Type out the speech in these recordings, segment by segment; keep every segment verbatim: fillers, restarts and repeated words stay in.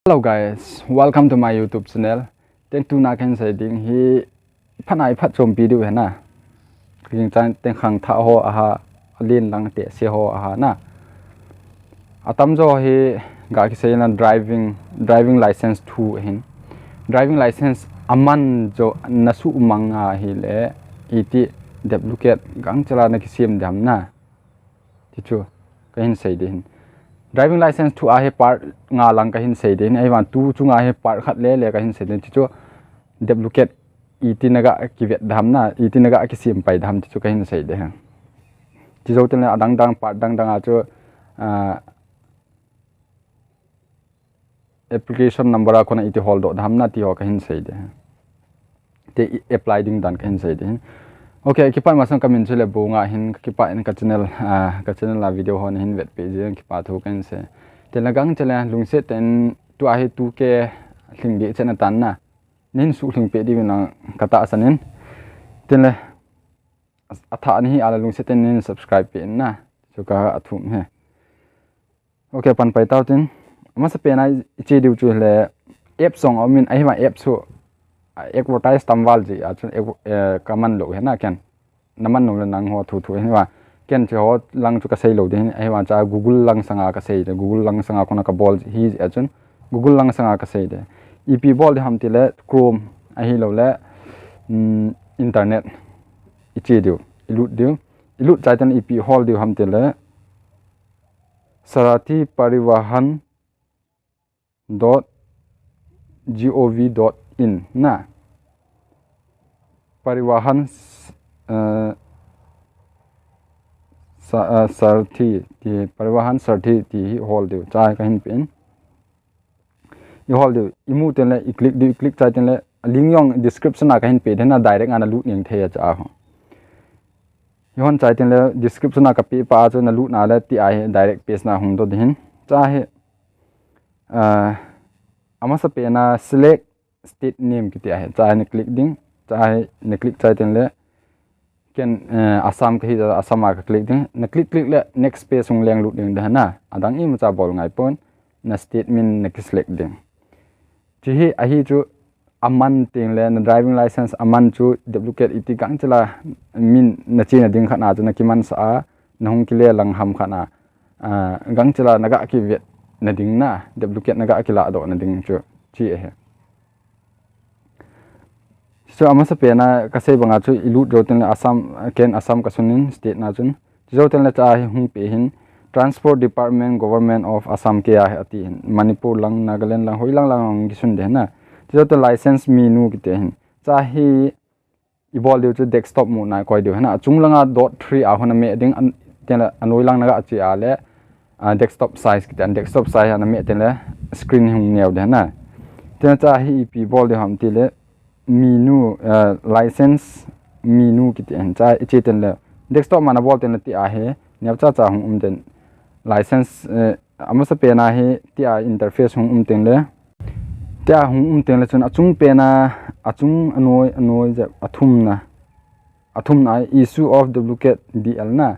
Hello guys, welcome to my YouTube channel. Teng tuna kahin sei ding hi phat nai phat chompi diu hena. King chang teng khang tha ho aha, len lang te se ho aha na. Atam jo hi ga kisei na driving, driving license thu hin. Driving license aman jo na su mang a hi le iti duplicate gang chala na kisem dam na. Ti chu kahin sei ding. Driving license thu a hi part nga lang kahin sei ding. Ahivang tu chunga hi part khat le le kahin sei ding. Ti chu duplicate iti naga kivet dam na, iti naga kisem pai dam ti chu kahin sei ding. Ti jo teng le adang dang part dang dang a chu, ah, application number a kona iti hol doh dam na ti ho kahin sei ding. Te i apply ding dan kahin sei ding. Okay, kipa masang kamin chu le bu nga hin kipa in ka channel, ah, ka channel a video ho nahin vetpi jing kipa thu kahin sei. Te la gang chale lungset ten tu a hi tu ke hling di chena tan na. Nin su hling pe di na ka tahsan in. Te le atha ni hi ala lungset ten nin subscribe pe in na. Chu ka athum he. Okay, pan pai tau tin. Masa pen a i che diu chu le app song a min ahivang app chu, ah, advertise tam val ji a chun, eh, ka man lou hena ken. Na man nom le nang ho thu thu hena. Ken che ho lang chu ka sei lou ding ahivang cha Google lang sanga ka sei de, Google lang sanga kona ka bol hi ji a chun Google lang sanga ka sei de. Ipi bol di ham ti le Chrome ahilou le, um, internet i che diu, i lut diu. I lut chai ten ipi hol diu ham ti le Sarathi Parivahan dot gov dot in na. Parivahan, eh, sa-, eh, Sarathi ti, Parivahan Sarathi ti hi hol diu. Chai kahin pe in. I hol diu, i mu ten le, i click diu, i click chai ten le, link jong description a kahin pe ding na direct a na lut ning thei a cha ho. I hon chai ten le, description a ka pe pa chu na lut na le, ti a hi direct page na hung doh ding hin. Cha hi, ah, amasa pen a select state name kiti a hi. Cha hi na click ding, cha hi na click chai ten le, ken, eh, Assam kahi, Assam a ka click ding. Na click click le next page hung leng lut ding ding na. Adang imacha bol ngai pon. Na state min na ki select ding. Chi hi ahi chu aman teng le na driving license aman chu duplicate iti gang chala min na chena ding khat na chu na kiman sa a, na hung kile lang ham khat na, ah, gang chala na ga kivet na ding na, duplicate na ga kila doh na ding chu chi ahi. Chu amasa pen a ka sei banga chu i lut jou ten le Assam, ken Assam ka sun in state na chun. Chu jou ten le cha hi hung pe hin Transport Department, Government of Assam ke a hi ati hin. Manipur lang, Nagaland lang, hoi lang lang hung kisun de na. Chu jou ten license menu kiti hin. Cha hi i bol diu chu desktop mode na koi diu hena. Achung langa dot three a hon a me ding an, ten le anoi lang na ga chi a le, ah, desktop size kiti an desktop size a na me ten le screen hung neo de na. Ten cha hi ipi bol diu ham ti le menu, ah, license menu kiti an cha i che ten le desktop ma na bol ten le ti a hi neo cha cha hung um den license, eh, amasa pen a hi ti a interface hung um ten le. Ti a hung um ten le chun achung pen a, achung anoi, anoi jep, athum na. Athum na issue of duplicate D L na.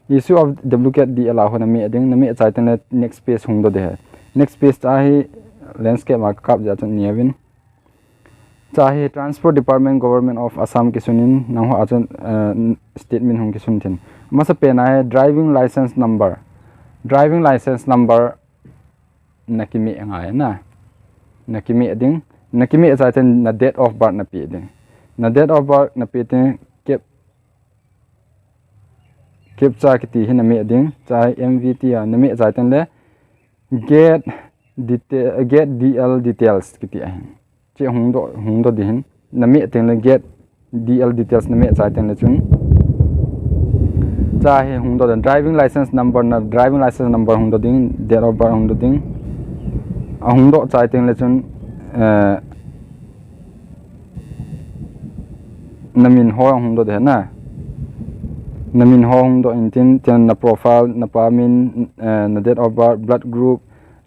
Issue of duplicate D L a hon a me ding, na me chai ten le next page hung doh de he. Next page cha hi landscape a kap ja chun neo vin. Cha hi Transport Department, Government of Assam kisun in, nang ho a chun, eh, state min hung kisun tin. Masa pen a hi driving license number. Driving license number na ki me ngai na. Na ki me ding. Na ki me chai ten na date of birth na pe ding. Na date of birth na pe ten kep, captcha kiti hi na me ding. Cha M V T a na me chai ten le get deta-, get D L details kiti a hin. Chi hung doh, hung doh di hin. Na me ten le get D L details na me chai ten le chun. Cha hi hung doh den driving license number na driving license number hung doh ding, date of birth hung doh ding. A hung doh chai ten le chun, eh, na min ho hung doh de na. Na min ho hung doh in tin, ten na profile, na pa min, eh, na date of birth, blood group,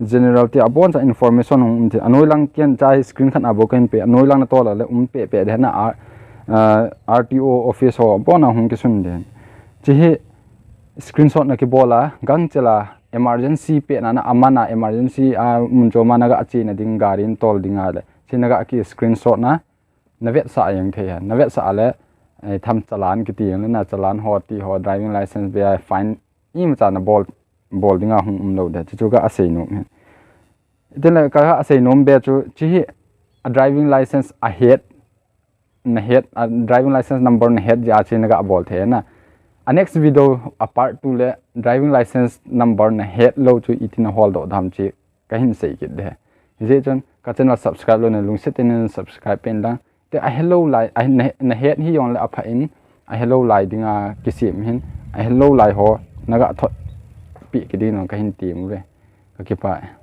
general ti a bon cha information hung um ti. Anoi lang ken cha hi screen khat a bou kahin pe. Anoi lang na tol a le um pe pe de na a, ah, R T O office ho bon a hung kisun de. Chi hi screenshot na kibol a, gang chela emergency pet na, na aman a emergency a mun chom a naga chena ding, gari natol ding a le, hiche naga ki screenshot na, navetsah jeng thei ahi. Navetsah le, eh, tham challan kiti jong le na, challan ho ti ho, driving license be a fine imacha nabol, bol dinga hung umlou ding, chuchu ka asei nom ahi. Hitin le ka asei nom be chu, hiche hi a driving license ahet, nahet, a driving license number nahet jeh a hiche naga bol thei na. A next video a part two le driving license number nahet lou chu iti nahol doh ding ham hiche kahin sei kit ding ahi. Hijeh chun ka channel subscribe lou na lungset tah in subscribe pen lang. Te ahelou lai, a, na, nahet hijong le apha in, ahelou lai dinga kisem ahin, ahelou lai ho naga thot peh kit ding in kahin tem uve. Ka kipah e.